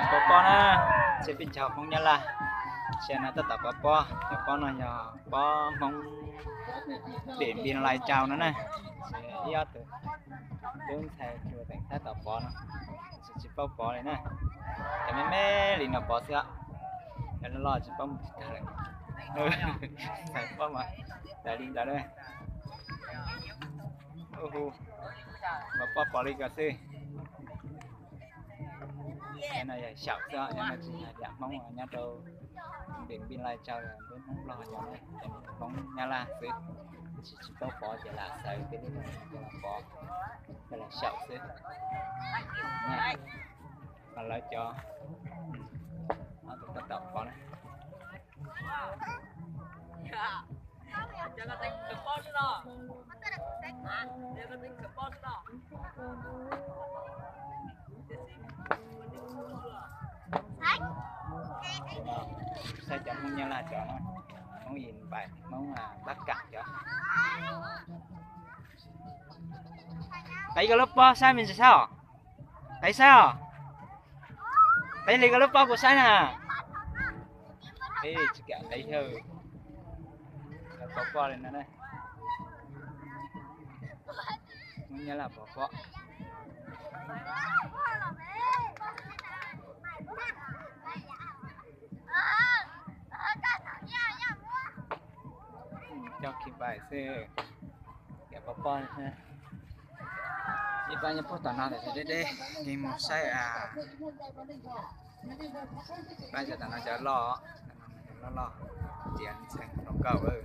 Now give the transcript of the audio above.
Pov pob na, tsis peb caug Hmoob Nyab Laj, tsis no tab tom pov pob, cov pob no yog pob Hmoob Điện Biên Lai Châu no na. Ib ob tug tub ntxhais tsuas teem tab tom pov no, tsis paub pov li na. Cov me me li no pov xwb, cov loj loj tsis paub mus tsis tag lawm. Txhais pob mas daim li ntawd na. Hu, pov pob pov li ko xwb. Nyob no yog xyaum xwb, nyob no tsis yog yam Hmoob, nyob rau Điện Biên Lai Châu, lub Hmoob Nplog yog, Hmoob Nyab Laj xwb. Tsis, tsis paub pov ces lam xaws tej lub no coj los pov, coj los xyaum xwb. Mas lawv cov, ob tug tab tom pov na. Saib cov Hmoob Nyab Laj cov, Hmoob Yim Npaim, Hmoob Bắc Kạn cov. Qev koj lub pob saib me ntsis saib os. Qev saib os. Qev li koj lub pob kuv saib na. Tsis kam qev yawg. Lawv pov pob li no na. Hmoob Nyab Laj pov pob. Coj khi pais xwb, kam pov pob. Ib pab nyob puag tom no tam deb deb, nkees mus saib. Pab cov tom no cov loj, loj loj, tias ntxhee rau nkauj.